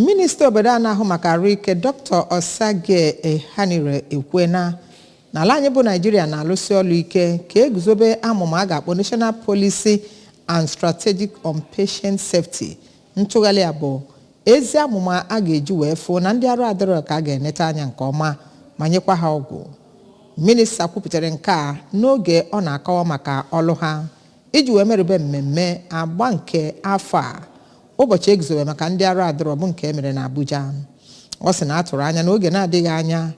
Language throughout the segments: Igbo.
Minista obodo a na-ahụ maka arụike, Dr. Osagie Ehanire, ekwuena n'ala anyị bụ Naijiria na-alụsi ọlụ ike ka eguzobe amụma a ga-akpọ National Policy and Strategic on Patient Safety. Ntụgharị a bụ ezi amụma a ga-eji wee fụ na ndị arụ adịrọ ka a ga-eneta anya nke ọma ma nyekwa ha ọgwụ. Minista kwupụtara nke a n'oge ọ na-akọwa maka ọlụ ha iji wee merube mmemme agba nke afọ a, ụbọchị eguzobe maka ndị arụ adịrọ, bụ nke emere na Abuja. Ọ sị na a tụrụ anya n'oge na-adịghị anya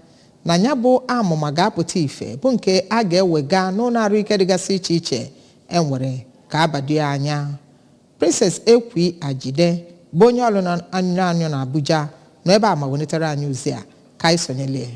na ya bụ amụma ga-apụta ife, bụ nke a ga-ewega n'ụlọ arụike dịgasị iche iche enwere ka abadio anya. Princess Ekwi Ajide bụ onye ọrụ anyụ na Abuja nọ ebe a ma welitere anyị ozi a. Ka anyị sonyelie.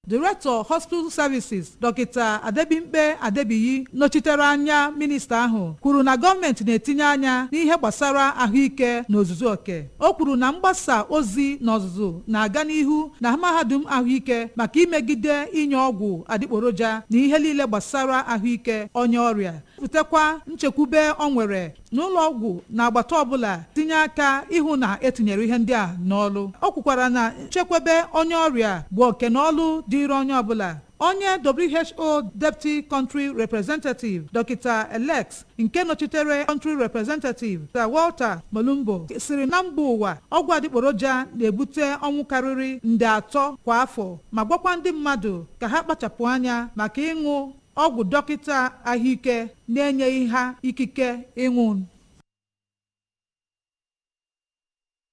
Director Hospital Services, Dọkịta Adebimpe Adebiyi, nọchitere anya minista ahụ, kwuru na gọọmenti na-etinye anya n'ihe gbasara ahụike n'ozuzu oke. O kwuru na mgbasa ozi na ọzụzụ na-aga n'ihu na mahadum ahụike maka imegide inye ọgwụ adịgboroja na ihe niile gbasara ahụike onye ọrịa, pụtakwa nchekwube o nwere n'ụlọ ọgwụ na agbata ọbụla tinye aka ịhụ na etinyere ihe ndị a n'ọlụ. O kwukwara na nchekwebe onye ọrịa bụ oke na ọlụ dịịrị onye ọbụla. Onye WHO Deputy Country Representative, Dr. Alex, nke nọchitere Country Representative Sir Walter Molumbo, siri na mba ụwa ọgwụ adịgboroja na-ebute ọnwụ karịrị nde 3 kwa afọ, ma gwakwa ndị mmadụ ka ha kpachapụ anya maka ịṅụ ọgwụ dọkịta ahụike na-enyeghị ha ikike ịṅụ.